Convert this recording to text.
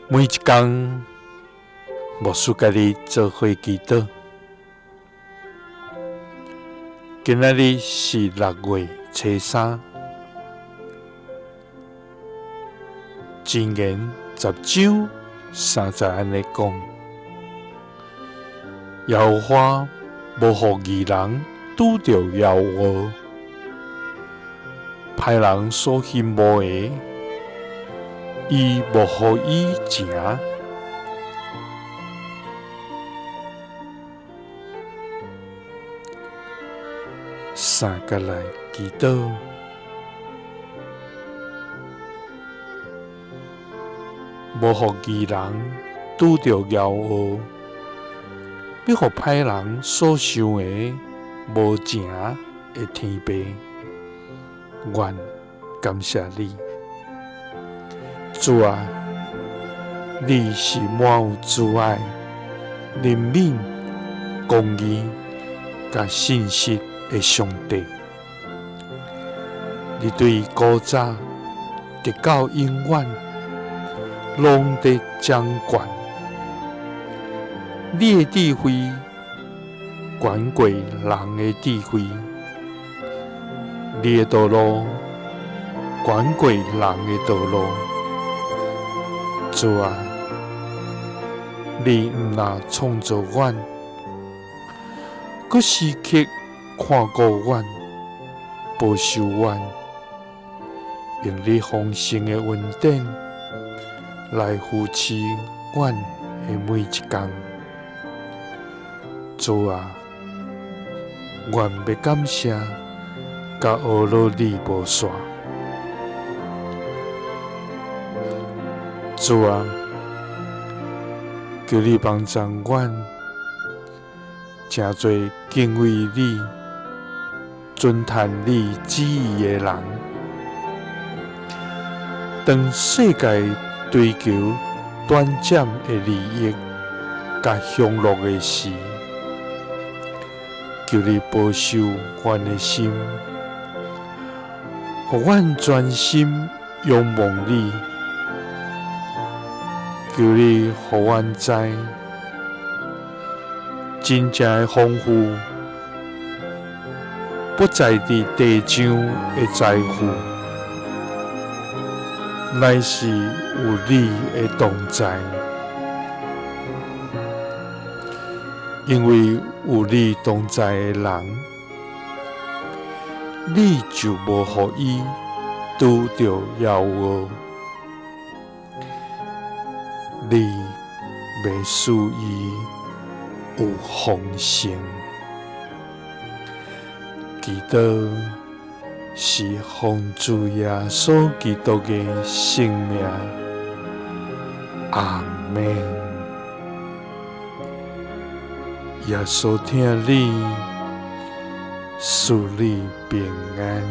每一工，牧師佮你做伙祈禱。今仔日是6月初三，箴言10章3節按呢講：耶和華無予義人拄著枵餓，歹人所羨慕的，伊無予伊成。三佮來祈禱，無予義人拄著枵餓，欲予歹人所想的無成的天父，阮感謝你，主啊，你是滿有慈愛、憐憫、公義佮信實的上帝。你對古早直到永遠，攏佇掌權。你的智慧懸過人的智慧，你的道路懸過人的道路。主啊，你毋但創造阮，閣時刻看顧阮，保守阮，用你豐盛的恩典來扶持阮的每一工。主啊，阮欲感謝佮呵咾你無煞。主啊，求你幫助阮，成做敬畏你、遵行你旨意的人。當世界追求短暫的利益佮享樂的時，求你保守阮的心，予阮專心仰望你。求你予阮知，真正的豐富，不在佇地上的財富，乃是有你的同在。因為有你同在的人，你就無予伊拄著枵餓，你欲賜伊有豐盛。祈禱是奉主耶穌基督的聖名，阿們。耶穌疼你，賜你平安。